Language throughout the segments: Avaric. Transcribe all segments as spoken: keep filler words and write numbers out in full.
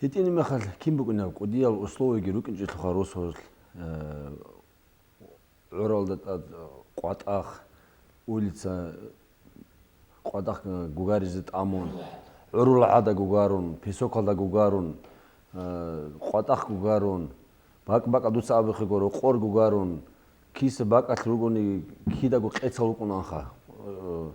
ГьитӀинаб мехалъ кин букӀинаб кӀудиял условияги рукӀинчӀелъулха росулъ, э, гӀоралда тӀад, э, къватӀахъ, улица, къватӀахъ, э, гугаризе тӀамун, гӀурул гӀада гугарун, песокалда гугарун, э, къватӀахъ гугарун, бакӀ-бакӀа дуца абухъего рокъор гугарун, киса бакӀалъ ругони кидаго къецал рукӀунаанха. Э,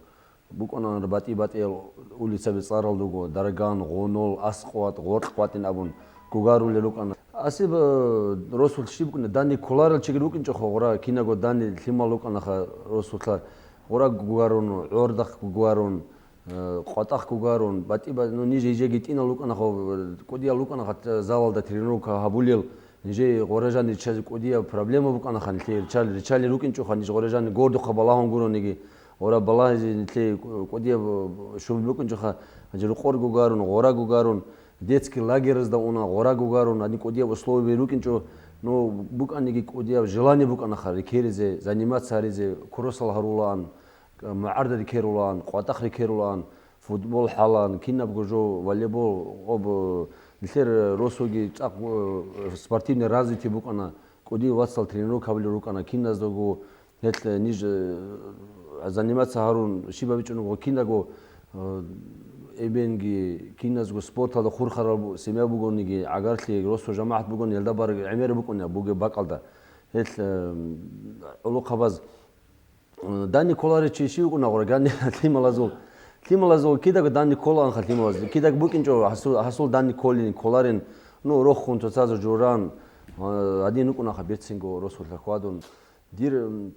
букӀунаан батӀи-батӀиял улицаби цӀарал руго, Дарган, Гъунул, Аскъват, Гъоркь къватӀин абун гугарулел рукӀана. Асиб, э, росулъ щиб букӀина, данде кколарел чиги рукӀинчӀохъо гъура, кинаго данде лъимал рукӀанаха росулъа, гъура гугарун, гӀордахъ гугарун, э, къватӀахъ гугарун, батӀи-ба-, ну, ниж гьижеги тӀинал рукӀанаха, кӀудиял рукӀанаха, э, залалда тренировка гьабулел, нижее гъура жанир чиязе кӀудияб проблема букӀанаха нилъее, ричал-, ричалин рукӀинчӀоха ниж гъура жанир гордухъа балагьун гурониги, гъура балагьизе нилъее кӀудияб, э, шуби букӀинчӀоха, гьанже рукъор гугарун, гъура гугарун, детский лагерьазда уна, гъура гугарун, гьадин кӀудияб условияби рукӀинчӀо, ну, букӀаниги кӀудияб желание букӀанаха рекеризе, заниматься гьаризе, курсал гьарулаан, мугӀарда рекерулаан, къватӀахъ рекерулаан, футбол хӀалаан, кинабго жо, волейбол, гъоб, нилъер росуги цӀакъ, э, спортивный развитие букӀана, кӀудиял вацал тренировка гьабулел рукӀана, киназдаго гьелъ, э, ниж, э, заниматься гьарун, щиб гьабичӀонаго кинаго, э, эбенги, киназго спорталда хурхарал бу-, семья бугониги, гӀагарлъи, росу жамагӀат бугони, гьелда бараг гӀемер букӀуна бугеб бакӀалда. Гьелъ, э, гӀолохъабаз Данни кколарев чи щив вукӀуна гъура, гьанни лъималазул. Лъималазул кидаго данни кколаанха лъималаз. Кидаго букӀинчӀо гьасул, гьасул данни кколин, кколарин, ну, рохун, цоцазул журан, а, гьадин вукӀунаха берцинго росулъа хьвадун. Дир, м,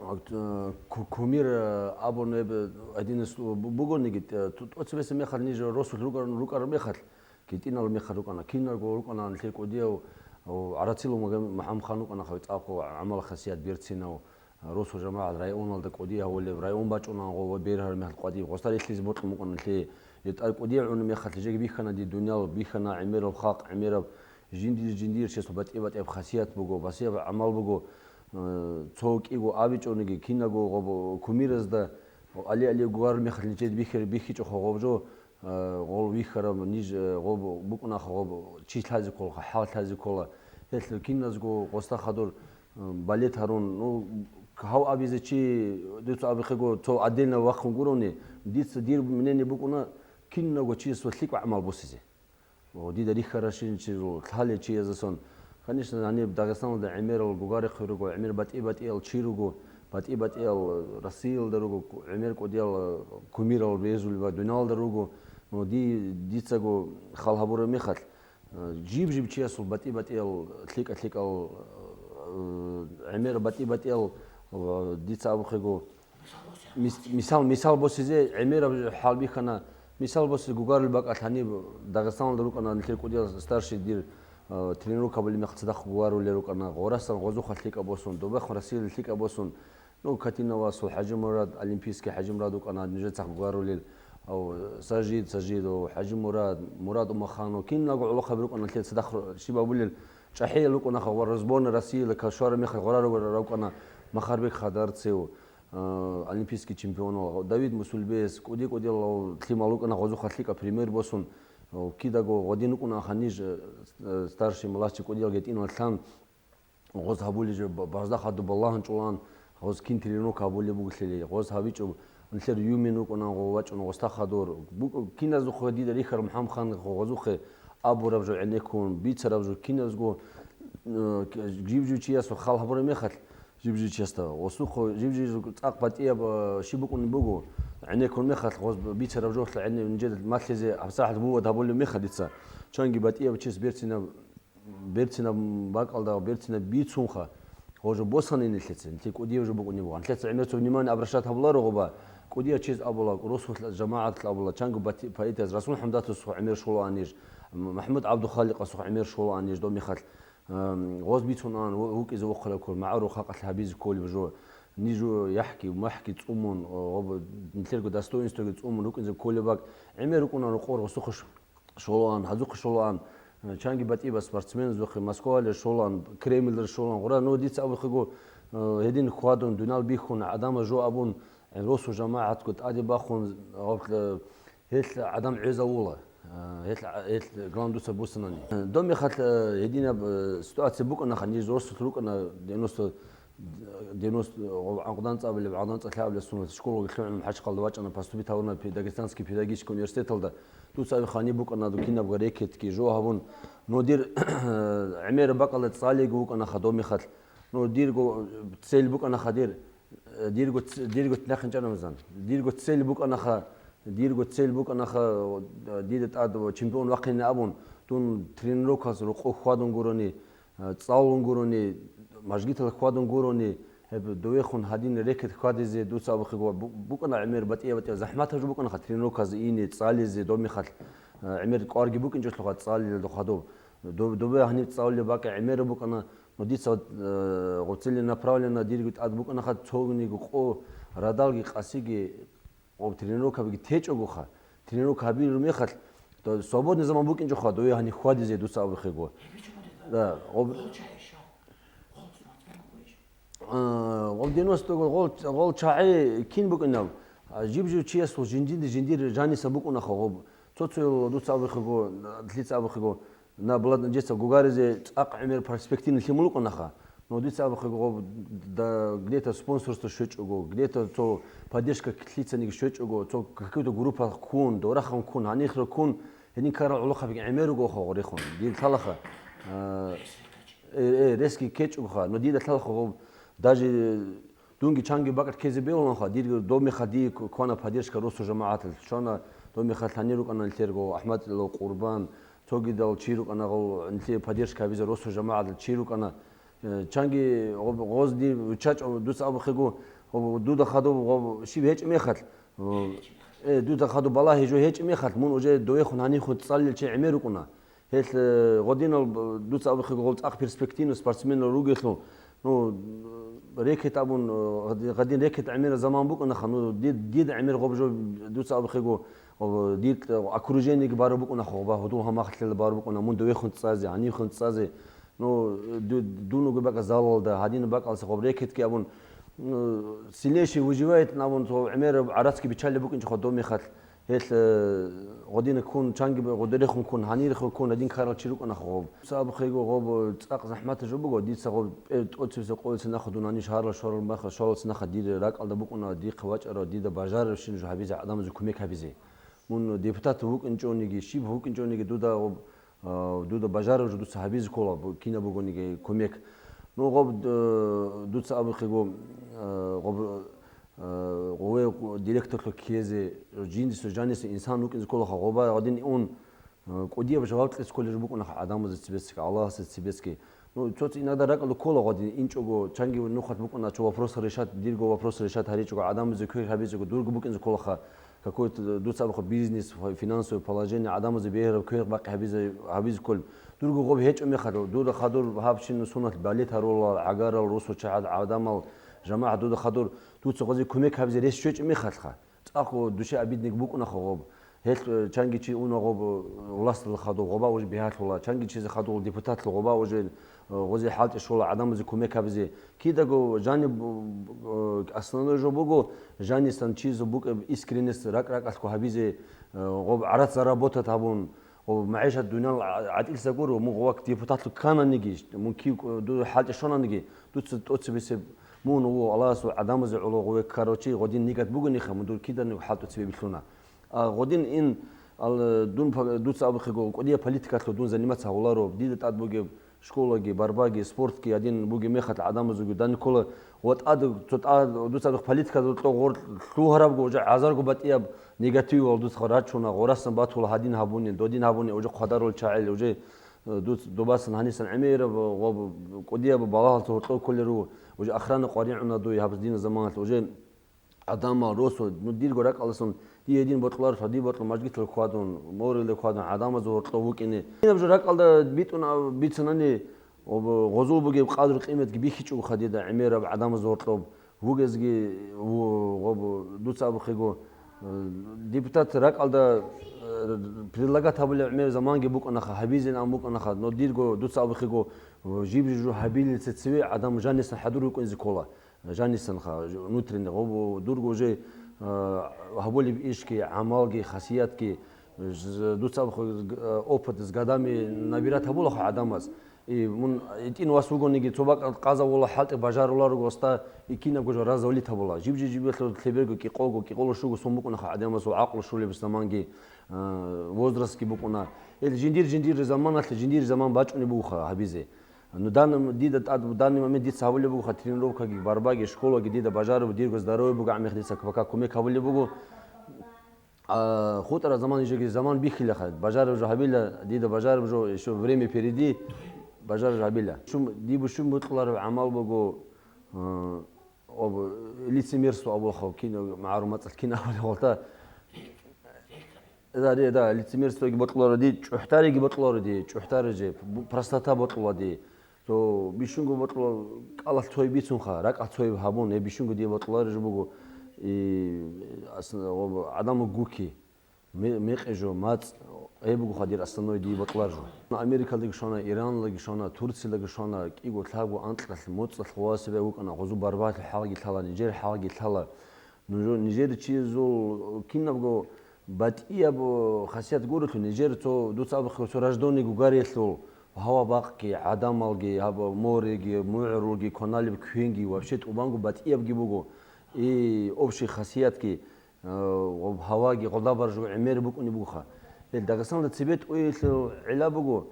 а, ку-, кумир, а, абун гьеб гьадинас бу-, бугониги, а, ту-, тӀоцебесеб мехалъ ниж росулъ рукӀар-, рукӀараб мехалъ, гьитӀинал мехалъ рукӀана, киналго рукӀана нилъер кӀудияв, а, ГӀарацилов Магомед-, МухӀаммадхан вукӀанаха цӀакъго гӀамал-хасият берцинав. Росу жамагӀат районалда кӀудияв гьавулеб, район бачӀунанго ва бергьараб мехалъ къвадиб. Гъосда релълъизе бокьун букӀана нилъее. ГьетӀа кӀудияв гӀуна мехалъ жеги бихьана дир дуниял, бихьана гӀемераб халкъ, гӀемераб жиндир-жиндир чиясул батӀи-батӀияб хасият буго, батӀияб гӀамал буго. Э, цо кӀиго абичӀониги, кинаго гъоб кумиразда, али-али гугьараб мехалъ нижеда бихьи-, бихьичӀохъо гъоб жо, Э, гъол вихьараб ниж, э, гъоб букӀунаха, гъоб чи лъазе ккола, хӀал лъазе ккола. Гьелъ киназго гъосда хадур, э, балет гьарун, ну, гьав абизе чи, дуца абихъего, цо отдельно вахъун гурони, дица дир мнение букӀуна, киналго чиясул лъикӀ гӀамал босизе. О, дида рихьаращин чи лъалел чиясдасан. Конечно, гьаниб Дагъистаналда гӀемерал гугарихъе руго, гӀемер батӀи-батӀиял чи руго, батӀи-батӀиял Россиялда руго, гӀемер кӀудиял кумирал резулеб дуниялалда руго. Но ди-, дицаго хал гьабураб мехалъ, жиб-жиб чиясул батӀи-батӀиял, лъикӀа-лъикӀал, гӀемер батӀи-батӀиял, дица абухъего, Мис-, мисал, мисал босизе гӀемераб хӀал бихьана. Мисал босизе гугарулеб бакӀалъ гьаниб Дагъистаналда рукӀана нилъер кӀудиял старший дир, а, тренировка гьабулеб мехалъ цадахъ гугарулел рукӀана. Гъорасан гъозухъа лъикӀаб босун, добехун Россиялда лъикӀаб босун. Ну, Катиновасул ХӀажимурад, Олимпийский ХӀажимурад вукӀана нужецахъ гугарулел. Ав, Сажид, Сажидов, ХӀажимурад, Мурад Умаханов, киналго гӀолохъаби рукӀана нилъер цадахъ щиб абулел. ЧӀахӀиял рукӀунаха ва сборная Россиялда кашвара мехалъ гъорарав рукӀана Махарбек Хадарцев. А, олимпийский чемпионал Давид Мусульбеяс кӀуди-кӀудиял лъимал рукӀана гъозухъа лъикӀаб пример босун, а, кидаго гъодин рукӀунаха ниж, э, старший, младший кӀудиял гьитӀинал лъан, гъоз гьабулеб жо ба-, баждахъ гьадуб балагьун чӀулан, гъоз кин тренировка гьабулеб бугелъул, гъоз гьабичӀо, нилъер Юмин рукӀунаго вачӀун гъоста хадур. БукӀ-, киназухъе дида рихьараб МухӀаммадхан гъозухъе абураб жо гӀенеккун, бицараб жо киназго, э, жив-жив чиясул хал гьабураб мехалъ, Жиб-жиб чиясда. Осухъо жиб-жиб цӀакъ батӀияб, а, щиб букӀунеб буго, гӀенеккун мехалъ, гъоз бицараб жоялъ гӀенеккун нижеда малъизе гьабсагӀат бувад гьабулеб мехалъ дица, чанги батӀияб чияс берцинаб, берцинаб бакӀалда, берцинаб бицунха, гъо жо босани нилъеца, нилъе кӀудияб жо букӀунеб буго. Нилъеца гӀемер цо внимание обращать гьабуларо гъоба, кӀудияв чияс абула, росулъ жамагӀаталъ абула, чанги бати-, поэтияс Расул ХӀамдатовсухъ гӀемер щолаан ниж, МахӀмуд ГӀабдухаликъасухъ гӀемер щолаан ниж доб мехалъ. Ам, гъоз бицун ан ву-, вукӀизе вохъараб ккол, магӀарул халкъалъ гьабизе кколеб жо. Ниж яхӀги, махӀги цӀумун, о, гъоб-, нилъерго достоинствоги цӀумун рукӀинзе кколеб бакӀ. ГӀемер рукӀуна рукъор гъосухъе ш-, щолаан, гьазухъе щолаан, э, чанги батӀиба спортсмензухъе, Москвале щолаан, Кремльде щолаан. Гъура, ну, дица абухъего, э, гьедин хьвадун, дуниял бихьун, гӀадамаз жо абун, э, росу жамагӀатго тӀаде бахун, гъоб-, э, гьелъ гӀадам гӀезавула. Гьел, гьел главный дуца бусанани. Доб мехалъ, э, гьединаб, э, ситуация букӀанаха, ниж росулъ рукӀана девяносто, девяносто, гъо-, гӀакъудан цӀабилеб, гӀакъудан цӀалъабилеб сунат школалги лъугӀун ХӀачкъалда вачӀана, поступить гьавуна педагогический университеталда. Дуца абихъани букӀана дукинабго рекетги жо гьабун. Но дир гӀемер бакӀалда цӀалиго вукӀанаха доб мехалъ. Но дирго цель букӀанаха дир. Дирго ц-, дирго нахъе чӀана, Рамзан. Дирго цель букӀанаха, дирго цель букӀанаха, дида тӀад чемпион вахъине абун, дун тренировкалъ рокъов хьвадун гурони, цӀалун гурони, мажгиталъ хьвадун гурони, гьеб довехун гьадин рекет хьвадизе дуца абухъего бу-, букӀана гӀемер батӀия-батӀия захӀматаб жо букӀанаха тренировказе ине, цӀализе, доб мехалъ, гӀемер кӀварги букӀинчӀелъулха цӀалилалда хадуб. Доб-, добе гьаниб цӀалулеб бакӀа гӀемер букӀана, Но дица, э, гъо целенаправленно дирго тӀад букӀанаха цогниго къо радалги къасиги, гъоб тренировкабиги течӀогоха. Тренировка гьабиру мехалъ, то свободный заман букӀинчӀоха, дое гьаниб хьвадизе дуца абухъего. Да, гъоб, э, гъоб девяносто гъол, гъол чагӀи кин букӀинаб? А, жиб-жив чиясул жиндиде жиндир жаниса букӀунаха гъоб. Цо-цоял дуца абухъего, лъица абухъего, На была надеяться гугаризе цӀакъ гӀемер перспективный лъимал рукӀанаха. Но дица абухъего гъоб да, где-то спонсорство щвечӀого, где-то цо поддержка лъицаниги щвечӀого, цо какой-то группа ккун, дорахан ккун, гьанихра ккун, гьедин ккарал гӀолохъабиги гӀемер руго хо гъорехун. Дир лъалаха, а, э, э, резкий ккечӀогоха, но дида лъалаха гъоб даже Дунги чанги бакӀ ккезе бегьуланха, дирги доб мехалъ дие кв-, квана поддержка росу жамагӀаталъ. Щвана доб мехалъ гьанир рукӀана нилъерго АхӀмадилал Къурбан, цогидал чи рукӀана гъол нилъее поддержка гьабизе росу жамагӀаталъ чи рукӀана. Э, чанги гъоб-, гъоз дир виччачӀо дуца абухъего, гъоб-, дуда хадуб гъоб щиб гьечӀеб мехалъ, э, э, дуда хадуб балагьи жо гьечӀеб мехалъ, мун уже довехун гьанихун цӀалел чи гӀемер рукӀуна. Гьелъ, э, гъодинал, э, дуца абухъего гъол цӀакъ перспективный спортсменал ругелъул, ну, э, рекет абун, э, гъади-, гъадин рекет гӀемер заман букӀунаха, ну, дид-, дида гӀемер гъоб жо дуца абухъего, э, дир, э, окружениеги бараб букӀунаха, гъоба гьудул гьамахлъила бараб букӀуна, мун довехун цӀазе, гьанивхун цӀазе. Ну, э, ду-, дун уго бакӀа залалда, гьадин бакӀалса гъоб рекетги абун, ну, сильнейший выживает абун, гъоб гӀемер гӀарацги биччалеб букӀинчӀо доб мехалъ. Гьелъ, э, гъодина ккун, чанги гъодерехун ккун, гьанирехун ккун, гьадин ккарал чи рукӀана гъоб. Дуца абухъего гъоб цӀакъ захӀматаб жо буго, дица гъоб пӀер тӀоцебесеб къоялъ цинахъа дун гьанир гьарла-шварал мехалъ, швалал цинахъа дир ракӀалда букӀуна, дихъе вачӀарав, дида бажарарабщин жо гьабизе, гӀадамазе кумек гьабизе. Мун депутат вукӀинчӀониги, щиб вукӀинчӀониги, дуда гъоб А, дуда бажараб жо дуца гьабизе ккола, бу-, кинаб бугониги кумек. Ну, гъоб, э, дуца абухъего, э, гъоб, э, гъове директорлъун ккезе, жиндисев жаниса инсан вукӀине кколаха, гъоба гъадин ун, э, кӀудияб жаваб кьезе кколел букӀунаха гӀадамазе цебесги, Аллагьасе цебесги. Ну, цо-цо иногда ракӀалда ккола гъадин, инчӀого, чанги нухалъ букӀуна, цо вопрос решать, дирго вопрос решать гьаричӀого, гӀадамазе квер гьабичӀого, дурго букӀине кколаха. Какой-то дуца абухъа бизнес, финансовое положение, гӀадамазе бегьараб квер бакъ гьабизе, гьабизе кколеб. Дурго гъоб гьечӀо мехалъ, дуда хадур гьабщинаб суналъ балет гьарулал, гӀагарал, росу чагӀал, гӀадамал, жамагӀат дуда хадур, дуца гъозе кумек гьабизе рес щвечӀеб мехалъха. ЦӀакъго душе обидник букӀунаха гъоб. Гьелъ, э, чанги чи уна гъоб, э, власталда хадур, гъоба уже бигьалъула, чанги чизе хадур депутатлъун, гъоба уже, э, гъозе хӀалтӀи щола гӀадамазе кумек гьабизе. Кидаго жаниб, э, основной жо буго, жанисан чизе букӀеб искренность ракӀ-ракӀалъго гьабизе, э, гъоб гӀарац заработать гьабун, гъоб магӀишат дуниял гӀа-, гӀатӀилъ гуро, мун гъовак депутатлъун ккананиги, мун кив, э, ду хӀалтӀи щонаниги, дуца тӀоцебесеб мун ву Аллагьасул гӀадамазе гӀоло гъове ккарав чи гъодин нигат бугониха, мун дур киданиго хӀалтӀу цебе билълъуна. А гъодин ин, ал, дун па-, дуца абухъего, кӀудияб политикалъул дун заниматься гьавуларо, дида тӀад бугеб школаги, барбаги, спортги, гьадин бугеб мехалъ гӀадамазулги даниккола, ва тӀад, цо тӀад, дуца абухъ политикалда гьоркьо гъор лъугьарабго, уже гӀазарго батӀияб негативал дуца рачуна, гъорасан батула гьадин гьабуни, додин гьабуни, уже хъвадарул чагӀил, уже, э, дуц-, добасан гьанисан гӀемераб, ва кӀудияб балагьалца гьоркьо кколел руго, уже охрана къваригӀуна дуе гьаб дина заманалъ, уже гӀадамал, росу, ну, дирго ракӀалдасан, дие гьедин бокьуларо, дие бокьун мажгиталда хьвадун, морилда хьвадун, гӀадамазул гьоркьов вукӀине. Гьаб жо ракӀалда битӀун, а, бицанани, об-, гъозул бугеб къадру-къиматги бихьичӀого хадида гӀемераб гӀадамазул гьоркьоб вугезги, ву-, гъоб-, дуца абухъего, э, депутат ракӀалда, э, предлагать гьабулеб гӀемер заманги букӀанаха, гьабизин ан букӀанаха, но дирго дуца абухъего, э, жиб-жижу гьабилел цецеве гӀадам жанисан хӀадур рукӀинзе ккола. Жанисанха, внутренний, гъоб-, дурго уже, а, гьабулеб ишги, гӀамалги, хасиятги, Ж-, дуца абухъе, э, опыт с годами набирать гьабулаха гӀадамаз. И мун итӀин вас вугониги, цо бакӀ къазавула хӀалтӀи бажаруларого, оста икинабго жо разавлит гьабула. Жиб-жиб-жиб лъеберго кӀикъого, кӀикъоло щуго сон букӀунаха гӀадамазул гӀакълу щулеб заманги, э, возрастги букӀуна. Ил жиндир-жиндир заманалъе жиндир заман бачӀунеб бугоха гьабизе. Ну, данный, дида тӀад, данный момент дица гьабулеб бугоха тренировкаги, борьбаги, школаги дида бажараб, дирго здоровье буго гӀамих дица пока кумек гьабулеб буго. А, хутӀара заман, жеги заман бихьилаха, бажараб жо гьабила, дида бажараб жо, ещё время впереди, бажараб жо гьабила. Шум, дибу шум бутӀлараб гӀамал буго, а, об, лицемерство абулха, кин, магӀарул мацӀалъ кин абулев гъолта. Да, да, да, лицемерствоги бутӀларади, чӀухӀдариги бутӀларади, чӀухӀдари же, бу-, простота бутӀлалади. То бищунго бутӀла кӀалалъ цояб бицунха, ракӀалъ цояб гьабун, гьеб бищунго дие бутӀлари жо буго, и, ас-, ва гӀадамал гуки, ме-, мекъи жо, мацӀ, гьеб буго хадир основной дие бутӀлар жо. Америкалдаги шона, Иранлдаги шона, Турциялдаги шона, кӀиго, лъабго, анкьалъ, моцӀалъ гъовасебе вукӀана, гъозу барбалъи хӀалги лъала, нижер хӀалги лъала. Нуж-, нижер чиязул кинабго батӀияб хасият гурелъул, нижер цо, дуца абухъе, цо рождённый гугариялъул гьава-бакъги, гӀадамалги, гьаб мореги, мугӀрулги, кваналеб квенги, вообще тӀубанго батӀиябги буго, и общий хасиятги, э, гъоб гьаваги, гъолдабар жо гӀемер букӀунеб бугоха. Гьел Дагъистаналда цебе тӀуялъул гӀилла буго,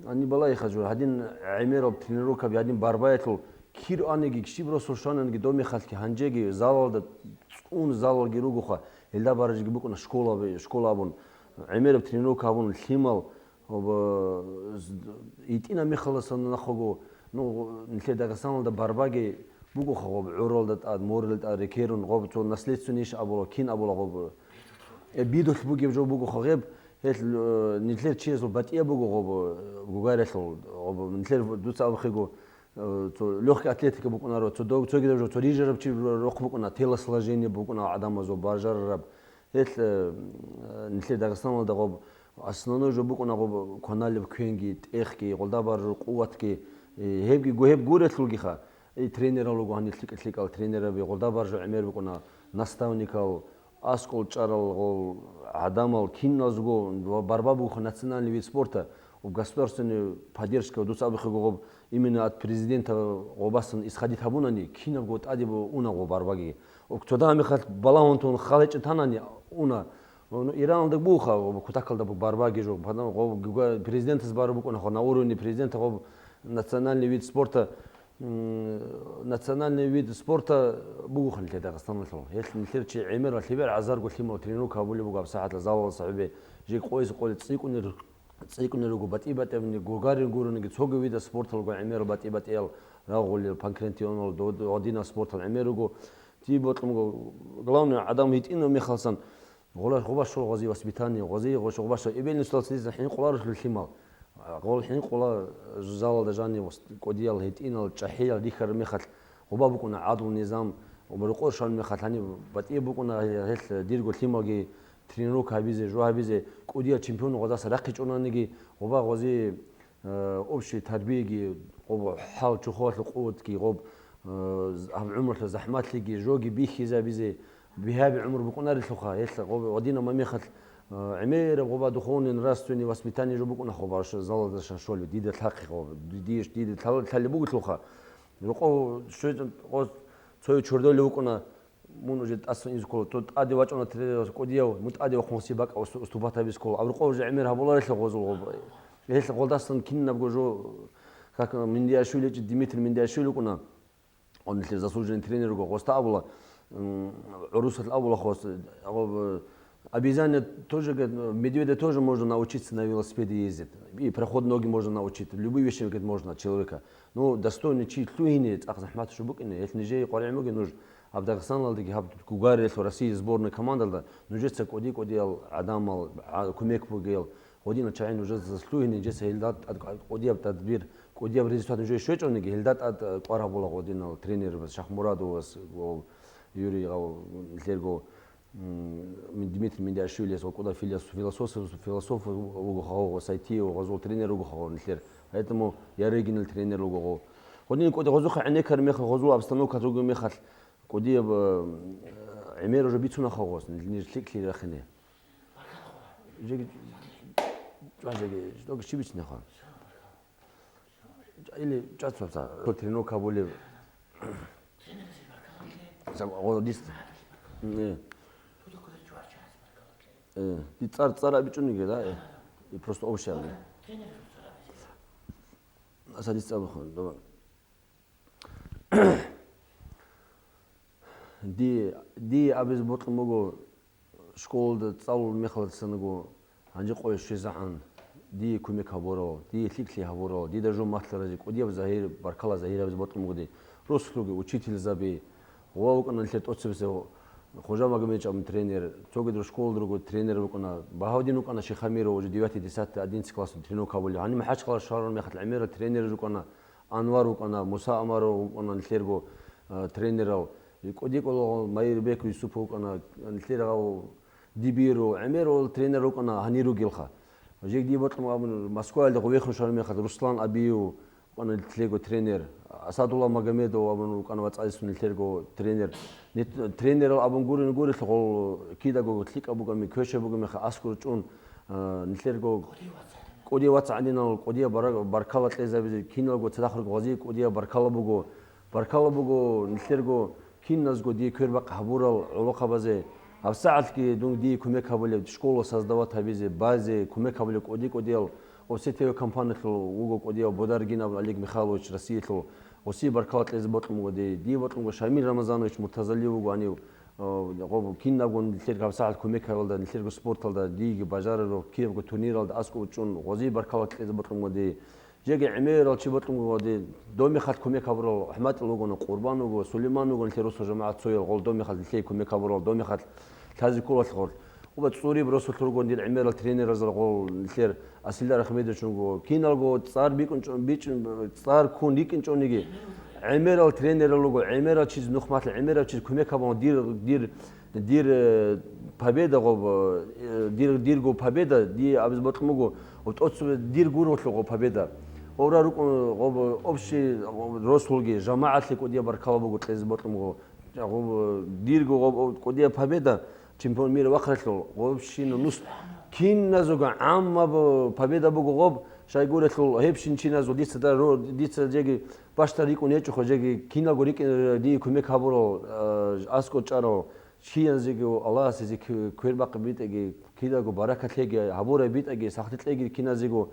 Гьаниб балагьеха жо, гьадин гӀемерал тренировкаби, гьадин барбаялъул кир аниги, щиб росулъ шананиги, доб мехалъги гьанжеги залалда цӀун залалги ругоха, гьелда баражиги букӀуна школаби, школа абун, гӀемераб тренировка абун, лъимал, ва, з-, итӀина мехаласан нахъого, ну, нилъер Дагъистаналда барбаги бугоха гъоб, гӀуралда тӀад, морилда тӀад рекерун, гъоб цо наследственный иш абула, кин абула гъоб. Э, бидулъ бугеб жо бугоха гъеб, гьел, э, нилъер чиясул батӀияб буго гъоб, э, гугаралъул, гъоб, нилъер дуца абухъего, э, цо лёгкая атлетика букӀунаро, цо дог-, цогидаб жо, цо рижараб чи рохъ букӀуна, телосложение букӀуна гӀадамазул бажарараб. Гьел, э, нилъер Дагъистаналда гъоб основной жо букӀуна гъоб кваналеб квенги, тӀехги, гъолдабар къуватги, э, гьебги гу-, гьеб гурелъулгиха. И тренерал руго гьанир лъикӀа-лъикӀал тренераби, гъолдабар жо гӀемер букӀуна, наставникал, аскӀол чӀарал гъол гӀадамал киназго ва барба бугоха национальный вид спорта, ва государственный поддержка дуца абухъего гъоб именно от президента гъобасан исходить гьабунани, кинабго тӀаде бу-, уна гъо барбаги. Ва цода мехалъ балагьун тун хал гьечӀин танани уна. Ну, Иранлда бугоха, гъоб кутакалда бу-, барбаги жо, гъоб гуга-, президентас бараб букӀуна, на уровне президента гъоб национальный вид спорта, М, национальный вид спорта бугоха нилъер Дагъистаналъул. Гьелъ нилъер чи гӀемерал лъебер гӀазарго лъимал тренировка гьабулеб буго гьабсагӀатла залалда сахӀубе. Жеги къойиса къоли цӀикӀкӀунел, цӀикӀкӀунел руго батӀи-батӀиябни, гугарин гурониги, цоги вида спорталго гӀемерал батӀи-батӀиял рагъулел, панкратионал, дод-, гьадинал спортал гӀемер руго. Дие бокьун буго, главное, гӀадамал гьитӀинаб мехалсан, Гъолаш гъобаш щол гъози воспитание, гъози гъош гъобаш щол эбел-инсулал цӀидасан хӀинкъуларулъул лъимал. Гъол хӀинкъула залалда жанив кӀудиял, гьитӀинал, чӀахӀиял рихьараб мехалъ, гъоба букӀуна гӀадлу-низам, рокъор щван мехалъ гьаниб батӀияб букӀуна гьелъ дирго лъималги тренировка гьабизе, жо гьабизе, кӀудиял чемпион гъодаса рахъичӀонаниги, гъоба гъози Э, общий тарбияги, гъоб хӀал чухуялъул къуватги, гъоб, э, з-, гьаб гӀумрулъа захӀматлъиги, жоги бихьизабизе, бигьаби гӀумру букӀунарелъулха, гьелъ гъоб гьадинаб мехалъ, э, гӀемераб гъоба духовный, нравственный воспитание жо букӀуна гъоба ш-, залалда шашолев, дида лъахъе гъоб, ди-, дие, дида лъал-, лъалеб бугелъулха. Рокъов щвечӀун гъоз цояв чордолев вукӀуна, Мун уже тӀасан инзе ккола, то тӀаде вачӀуна тренерас кӀудияв, мун тӀаде вахъун гьесие бакӀ ус-, уступать гьабизе ккола. Абрукъов уже гӀемер гьабуларелъа гъозул гъоб. Гьелъ гъолдасан кинабго жо, как Миндиашвили чи, Дмитрий Миндиашвили вукӀуна. Гъо нилъер заслуженный тренер вуго, гъоста абула, м, гӀурусалъ абула хос, гъоб, обезьяне тоже, говорит, медведя тоже можно научиться на велосипеде ездить. И проходной ноги можно научить. Любые вещи, говорит, можно человека. Ну, достойный чи лъугьине, цӀакъ захӀмат жо букӀине, гьелъ нижее къваригӀун бугин нуж. Гьаб Дагъистаналдаги, гьаб гугарелъул Россия сборной командалда нужеца кӀуди-кӀудиял гӀадамал, гӀа-, кумек бугел, гъодинал чагӀи нужеца лъугьине, нижеца гьелда тӀад кӀудияб тадбир, кӀудияб результат нужее щвечӀониги, гьелда тӀад кӀвар гьабула гъодинал тренербаз, Шахмурадовас, ва Юрий гъав-, нилъерго, м, Дмитрий Миндиашвилияс ва кӀуда филос-, философ, философ вуго гъав, ва Сайтиев гъазул тренер вуго гъав нилъер. Поэтому я регионал тренер вуго гъав. Гъодин кӀуди гъозухъа гӀенеккар мехалъ, гъозул обстановка ругел мехалъ, кӀудияб, э, гӀемер уже бицунаха гъос, ниж лъикӀлъи рахине. жеги, жеги, жеги, чи бицинехъа? Или чӀацӀцӀа, тренировка болеб. Сам, о, дис. Э. Э, ди цӀар, цӀар абичӀониги, да, э? И просто общая, да? Аса дис цӀар бухъун, давай. Ди, ди абиз бокьун буго, школалда цӀалул мехалдасанаго, гьанже къоялъ щвезегӀан, дие кумек гьабурал, дие лъикӀлъи гьабурал, дида жо малъаразе кӀудияб загьир, баркала загьир гьабизе бокьун буго дие. Росулъуги учительзаби, ва вукӀана нилъер тӀоцебесев Хужа Магомедович абун тренер, цогидал школалда руго тренер вукӀана, багьавдин вукӀана Шихамиров, уже девятый, десятый, одиннадцатый класс тренировка гьабулев. Гьаниб МахӀачхъала шагьаралда мехалъ гӀемерал тренераз рукӀана, Анвар вукӀана, Муса Амаров вукӀана нилъерго, а, тренерал. КӀуди-кӀулагъун Майирбек Юсупов вукӀана, нилъер гьав Дибиров, гӀемерал тренер вукӀана гьанир ругелха. Жеги дие бокьун абун, Москваялда гъов вехун щвараб мехалъ Руслан Абиев вукӀана нилъерго тренер, Асадулла Магомедов абун вукӀана вацӀцӀадесун нилъерго тренер. Нит-, тренерал абун гурин гурелъул гъол кидаго лъикӀаб бугами, квешаб бугамиха аскӀор чӀун, а, нилъерго кӀудияв вацгӀадинал, кӀудияв бара-, баркала кьезабизе, киналго цадахъ руго гъазие кӀудияв баркала буго. Баркала буго нилъерго киназго дие квербакъ гьабурал гӀолохъабазе. ГьабсагӀатги дун дие кумек гьабулеб школа создавать гьабизе, базе, кумек гьабулеб кӀуди-кӀудиял. Гъосие телерадиокомпаниялъул вуго кӀудияв Бодаргин абун Олег Михайлович Россиялъул, гъосие баркала кьезе бокьун буго дие. Дие бокьун буго Шамил Рамазанович Муртазали вуго гьанив, О, гъоб кинабго нилъер гьабсагӀат кумек гьабалда, нилъерго спорталда, диеги бажарарал, киябго турниралда аскӀов чӀун, гъозие баркала кьезе бокьун буго дие. Жеги гӀемерал чи бокьун буго дие, доб мехалъ кумек гьабурал ХӀаматил вугони, Къурбан вуго, Сулейман вуго, нилъер росул жамагӀат цоял, гъол доб мехалъ нилъее кумек гьабурал, доб мехалъ лъазе кколалъ гъол. Уба цӀуриб росулъ руго дир гӀемерал тренеразул гъол нилъер Асилдар Ахмедович вуго, киналго цӀар бикӀун чӀо-, бичӀун, цӀар ккун рикӀкӀинчӀониги, гӀемерал тренерал руго, гӀемерал чиз нухмалъи, гӀемерал чиз кумек гьабун, дир, дир, дир, э, победа гъоб, э, дир, дирго победа, дие абиз бокьун буго, гъоб тӀоцебе дир гуролъул гъоб победа. Гъобра рукӀун гъоб общий, гъоб росулги, жамагӀалъи кӀудияб баркала буго кьезе бокьун буго. Гъоб, дирго гъоб кӀудияб победа, чемпион мира вахъаралъул, гъобщина нус киназего гӀаммаб победа буго гъоб, щайгурелъул гьебщин чиназул дица да ро-, дица жеги бащдал рикӀкӀун гьечӀоха, жеги киналго рикӀкӀин дие кумек гьабурал, а, аскӀор чӀарал, чиянзего Аллагьас гьезие квербакъи битӀаги, кидаго баракат лъеги, гьабурай битӀаги, сахлъи кьеги киназего,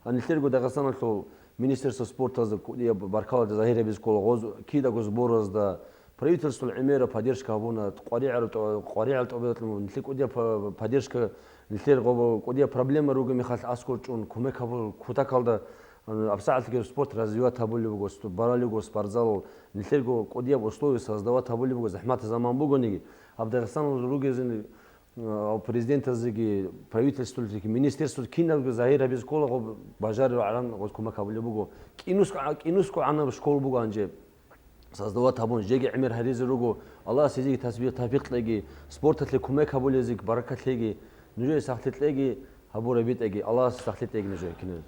а, нилъерго Дагъистаналъул Министерство спортазда кӀудияб баркалада загьир гьабизе ккола гъоз кидаго сборазда, правительствоялъ гӀемераб поддержка гьабуна, къваригӀел тӀо-, къваригӀел тӀобитӀун нилъер кӀудияб по-, поддержка, нилъер гъоб-, кӀудияб проблема ругеб мехалъ аскӀор чӀун, кумек гьабул кутакалда, а, абсагӀатлъиги спорт развивать гьабулеб буго, сту-, баралеб буго спортзал, нилъерго кӀудияб условия создавать гьабулеб буго, захӀмат заман бугониги. Гьаб Дагъистаналда ругезин, а, президентазеги, правительстволъги, министерстволъги кинабго загьир гьабизе ккола гъоб бажарарал гӀадамаз кумек гьабулеб буго. КӀинусго-, кӀинусго гӀанаб школ буго гьанже. Создавать гьабун, жеги гӀемер гьаризе руго. Аллагьас гьезие тасбихӀ, тавфикъ кьеги, спорталъе кумек гьабулезеги баракат лъеги, нужее сахлъи кьеги, гьабурай битӀаги. Аллагьас сахлъи кьеги нужее киназего.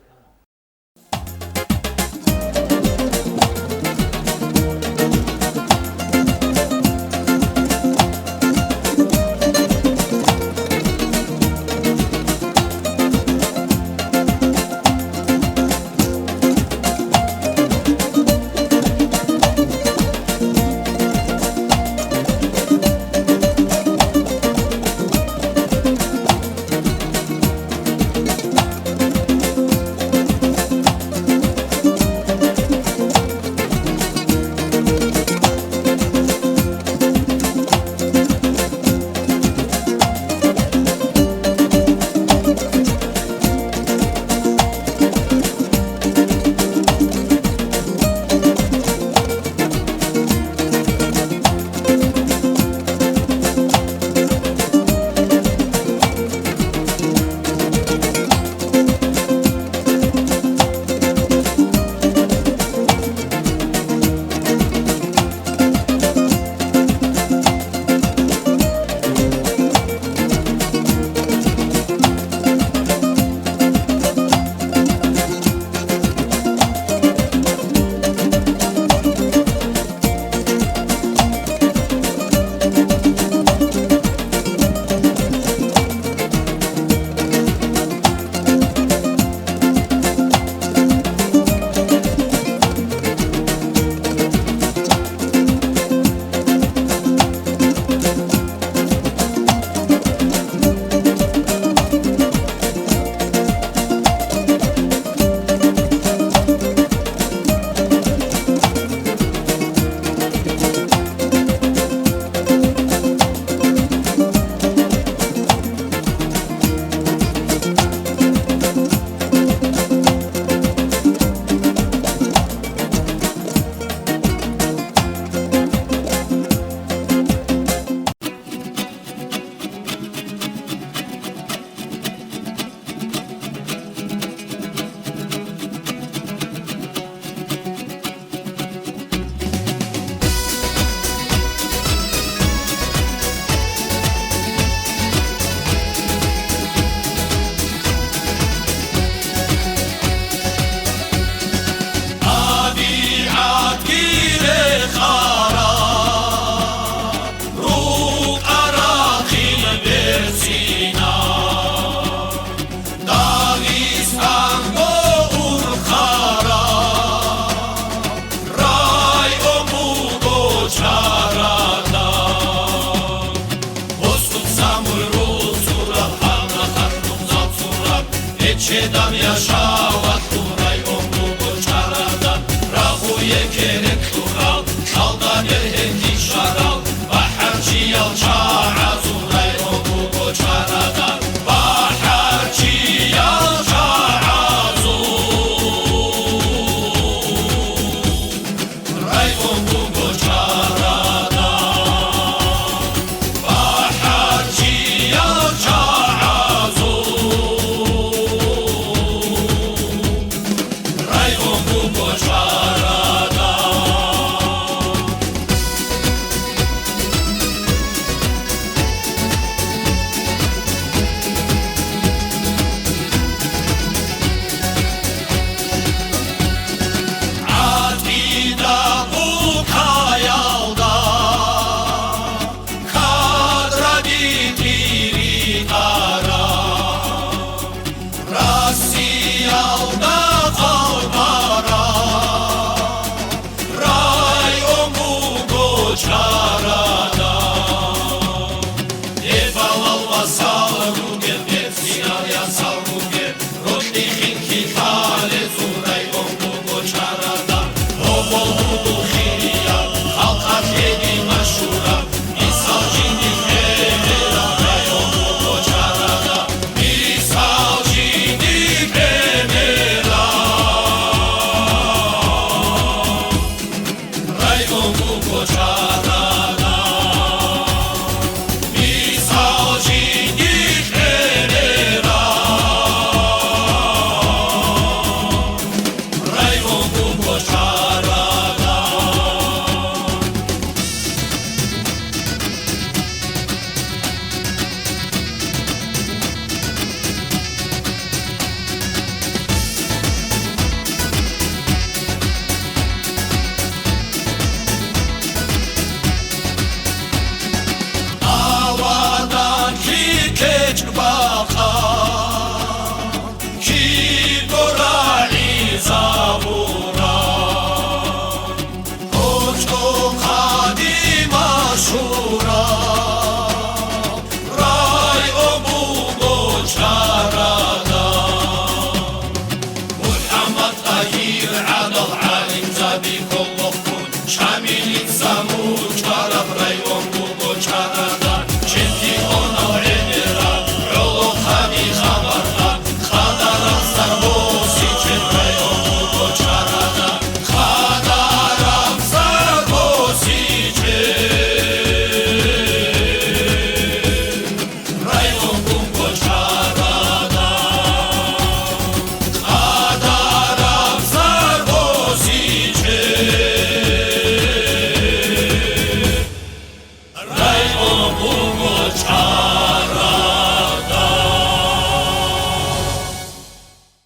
чедаб яшав.